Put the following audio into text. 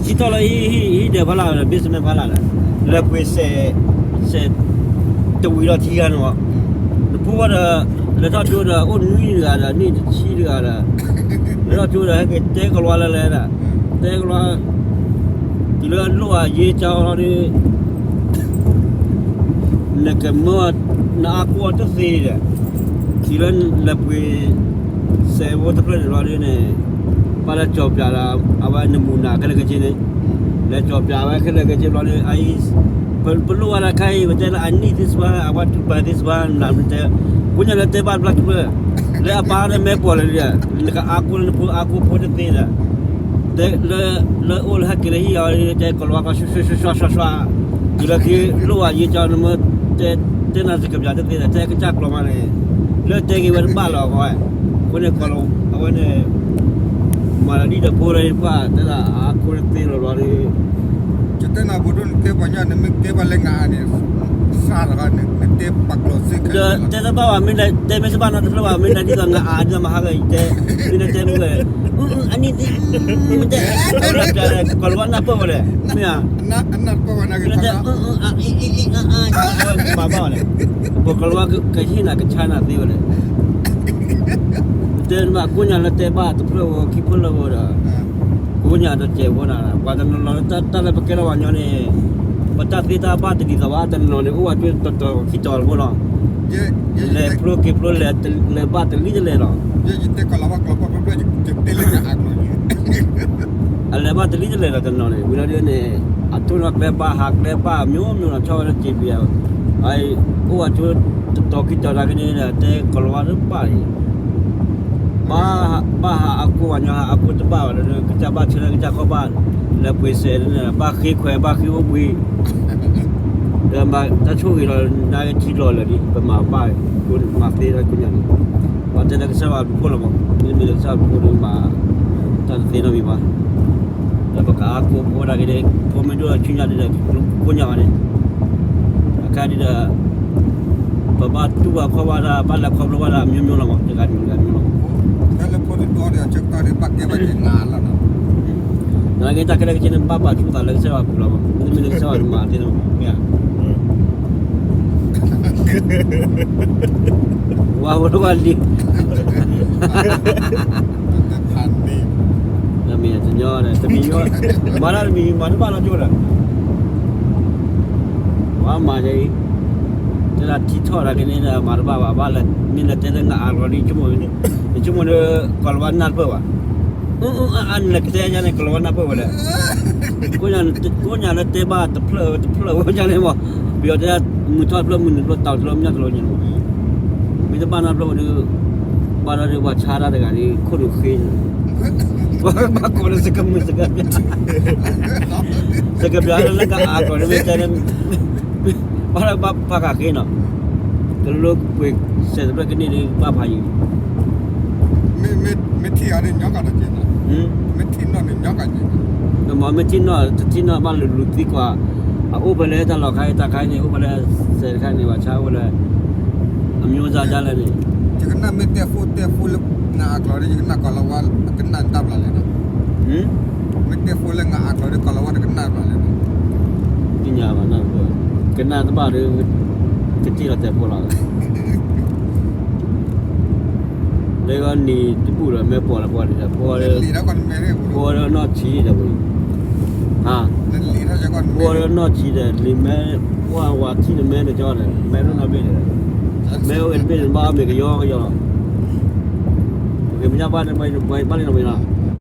ထံထီၣ်လၢဟံၣ် ဟံၣ်ဒဲးဖီလာ် business ဖီလာ်ဒီး လဲၤပှ့ၤစဲး စဲး တဝံၤဒီးထံဂၤန့ၣ်မး, နဖိဝဲဒီး လဲၤထီၣ်ကၠိဒီးအိၣ်နွံတဂၤဒီးနံၣ်တဆံတဂၤဒီး လဲၤထီၣ်ကၠိဒီးဟဲက့ၤတဲကလီလၢလဲၤဒီး တဲကလီ တုၤလၢလိၣ်အယ့ကၠီလီၤဒီး နကမၢ နအါကိၢ်တသ့ဒီး ထံၣ်လၢလဲၤပှ့ၤ စဲးဖိတဖျၢၣ်န့ၣ်လီၤဒ်န့ၣ် ပၢ်လၢကၠီၤပၠးဒီး အဝဲနမူနၤခဲလၢာ်ခဲဆ့န့ၣ် လဲၤကၠီၤပၠးဝဲခဲလၢာ်ခဲဆ့ဘျီဒီး အအံၤ ပလိၣ်ဝဲဒၣ်ခါအံၤ ပတဲလၢ I need this one, I want to buy this one နမ့ၢ်တဲ ကိးညါလၢတဲဘၣ်တဖျၢၣ်တဖျၢၣ် လၢအပၢ်န့ၣ်မဲာ်ပီၣ်လၢဒ် နကအါကိၢ်လၢနဖိအါကိၢ်ဖိတသ့ဒီး တဲလၢ လၢအိၣ်လၢဟဲက့ၤလၢဟံၣ်အီၤ တဲကလီၤကီၢ် ဆွဲဆွဲဆွဲဆွဲ တုၤလၢက့ၤလိၣ်ဝဲယ့ကၠီ နမ့ၢ်တဲ တဲနၤစကပျးတသ့ဒီး တဲကစၢ်ကျီၤမးန့ၣ် လၢတဲက့ၤဝဲတဘၣ်လီၤ အဃိန့ၣ် ကီၢ်လီၤ အဝဲန့ၣ် မၤလၢဒ်ဒီးဖိလၢပှၢ် တဲဒၣ်အါကိၢ်တသ့လီၤလီၤဒီး ယတဲနၤ ပဒိၣ်နတဲပှၤညီ နမ့ၢ်တဲဘၣ်လၢနအါန့ၣ် စးတဂၤန့ၣ် နတဲပာ်ကျိးစ့ၢ်ကီး ဒီးတဲတဘၣ်ဘၣ် မ့ၢ်တဲမ့ၢ်တဘၣ်နီတဖျၢၣ်ဘၣ် မ့ၢ်နဒ်သိးနအါဒ်သိးမဟါဂၤအံၤတဲ မ့ၢ်နတဲမ့ၢ်ဝဲ အနံၣ်သ့ မ့ၢ်တဲ ကီၢ်လီၤဝါနၢ်ပၢၢ်ဝဲလဲၣ် မ့ၢ်ဧါ နတဲ မၤဘၣ်ဝဲလဲၣ် ပကီၢ်လီၤဝါကဟ့ၣ်နၤကဆါနၤသ့ဝဲလဲၣ် တဲနဘၣ်ကိးညါလၢတဲဘၣ်တဖျၢၣ်ဝဲခံဖျၢၣ်လၢဝဲဒီး ကိးညါတစဲးဖိနၤ ပှၤတနီၤနီၤလၢတၢ်လၢပကဲထီၣ်ပှၤညီန့ၣ် ပတၢ်သ့တၢ်ဘၣ်တဒ်သိးဘၣ် တနီၤနီၤန့ၣ် အိၣ်ဝဲကၠိတီၤတီၤခံတီၤတဘိလီၤ လဲၤဖျိက့ၤဖျိ လဲၤဘၣ်တလံတလဲၤလီၤ အလဲၤဘၣ်တလံတလဲၤလီၤတနီၤန့ၣ် ဝံၤလီၤဒ်န့ၣ် အထိၣ်နီၣ်ကျဲဘၣ်ဟးကျဲဘၣ် မျိုးမျိုးလီၤ ဆီဝဲလၢစံးဘျုး အိၣ်ဝဲကၠိတတီၤခံတီၤတၢ်ကန့ၣ်ဒီး တဲကီၢ်လီၤဝါတဘၣ်အံၤ ဘၣ်ဟးအါကိၢ်ပှၤညီဟးအါကိၢ်တဘၣ်ဘၣ်ဒီး ကစၢ်ဘၣ်ဆၢလၢကစၢ်ခီၣ်ဘၣ် လဲၤပှ့ၤစဲးန့ၣ် ဘၣ်ဃ့ခွဲးဘၣ်ဃ့အိၣ်ဘှံး ဒီးမၤတၢ်ဆိၣ်ဂ့ၤလီၤ နထံလီၤလၢာ်လံ ပမၤဘၣ် မၤသ့လၢကိးညါန့ၣ် ပှၤတဲလၢကစၢ်ယွၤဘျုးဖှိၣ်လီၤမး မ့မ့ၢ်လၢကစၢ်ယွၤဘျုးဖှိၣ်ဒီးမၤ တၢ်တသ့နီတမံၤဘၣ် ဒီးပကအါကိၢ်ဖိဒၣ်က့ၤ ဖိမ့ၢ်ဒိၣ်ဆူညါဒ်ဒီး ကိးညါဘၣ်န့ၣ် အခါဒ်ဒီး ပဘၣ်တူၢ်ဘၣ်ခီၣ်ဘၣ်တၢ် ဘၣ်လဲၤခီဖျိဘၣ်တၢ် မျိုးမျိုးလီၤမး တဂၤတမံၤတဂၤမျိုးလီၤ ဖဲလၢဖိတတီၤဒီး ဆၢကတီၢ်ဒီး ဘၣ်ကဲဘၣ်က့ၤနၤလီၤနီၤ နက့တၢ်ခဲလၢာ်ခဲဆ့န့ၣ် ဘၣ်ပာ်ဆူၣ်သးလၢကစၢ်ယွၤအပူၤလီၤမး မ့တမ့ၢ်လၢကစၢ်ယွၤမၤသ့နီၤ မ့ၢ်ဧါ ဝါဝဲဝါလံ တမံၤတညီဒီး တမံၤ မၤတၢ်တမံၤ မၤတဘၣ်လီၤကၠိဒီး ဝါမၤဒ်အံၤ တဲဒၣ်ထံထီၣ်တၢ်ကန့ၣ်ဒီး မၤတဘၣ်ဘၣ် ဘၣ်လဲၤ မ့ၢ်လဲၤတဲလၢနအါလီၤဒ် ဆိကမိၣ်န့ၣ် နဆိကမိၣ်ဒီး ကီၢ်လီၤဝါနၢ်တပၢၢ်ဘၣ် အၢ အၢ အၢ အၢ နကတဲယါန့ၣ် ကီၢ်လီၤဝါနၢ်ပၢၢ်ဝဲလဲၣ် ကိးညါ ကိးညါလၢတဲဘၣ်တဖျၢၣ်တဖျၢၣ်ဝဲယါန့ၣ်မး ပယီၤတဲ မုၢ်ထီၣ်တဖျၢၣ် မုၢ်နုာ်တဖျၢၣ် တၢ်တဖျၢၣ်မ့ၢ်ညါတဖျၢၣ်ညါန့ၣ်မး မ့ၢ်တဘၣ်နၢ်တဖျၢၣ်ဝဲဒီး ဘၣ်ဒီးပှၤဆါတၢ်တဂၤဒီး ခိၣ်နူာ်ဃ့န့ၣ် ပှၤဘၣ်ကိးလၢစကမုၢ်စကပျၢ် စကပျၢ်လၢကအါကီၢ်န့ၣ်မ့ၢ်တဲန့ၣ် ဘၣ်ဒီးဘၣ်ဖးကးဃ့နီၤ ကလိပှ့ၤစဲးတဖျၢၣ်ကန့ၢ်ဒီးဘၣ်ဖးယံၤ မ့ၢ်ထံၣ်အီၤန့ၣ် ညီကီၢ်တက့ၢ်နီၤ မ့ၢ်ထံၣ်နီၢ်န့ၣ် ညီကီၢ်က့ၢ် မ့ၢ်ထံၣ်နီၢ် တထံၣ်နီၢ်ဘၣ်လူၤလူၤသံကွၢ် အအိၣ်ဖဲလဲၣ်တၢ်လီၢ်ခါအံၤ တၢ်ခါအံၤန့ၣ် အိၣ်ဖဲလဲၣ် စဲးတခါန့ၣ် ဘၣ်ဆါအိၣ်ဖဲလဲၣ် အမျိုးသားဒ်လဲၣ်န့ၣ် ယကနၣ်မ့ၢ်တဲဖိတဲဖိလၢနအါကျီၤဒီး ယကနၣ်ကီၢ်လီၤဝါ ကနၣ်တၢ်ဘျီလဲၣ်နီၤ မ့ၢ်တဲဖိလၢနအါကျီၤဒီး ကီၢ်လီၤဝါတကနၣ်ဘျီလဲၣ်နီၤ သ့ၣ်ညါဘၣ်နီၤ ကနၣ်တဘၣ်ဒီး ကတ့ၢ်လီၤတဲာ်ဖိလီၤ လၢဂီၢ်နံၤတဘူၣ်ဒီး မ့ၢ်ပှၤလၢပှၤန့ၣ်ဒီး ပှၤဒီး ပှၤဒီးနီၢ်ဆံးဒီးဝဲ ဟါ ပှၤဒီးနီၢ်ဆံးဒီး လံာ်မဲ ပှၤဝၤထံၣ်န့ၣ်မဲန့ၣ်ကၠီဒီး မဲဒိၣ်နီၢ်ဘ့ၣ်န့ၣ် မဲအိၣ်ဂ့ၤတဘ့ၣ်န့ၣ် ဘၣ်အီၣ်မ့ၤကယီကယီလီၤ ပက့ၤမ့ၢ်ညါဘၣ်န့ၣ် ပှၤဘၣ်လံနီၢ်ဝဲလီၤ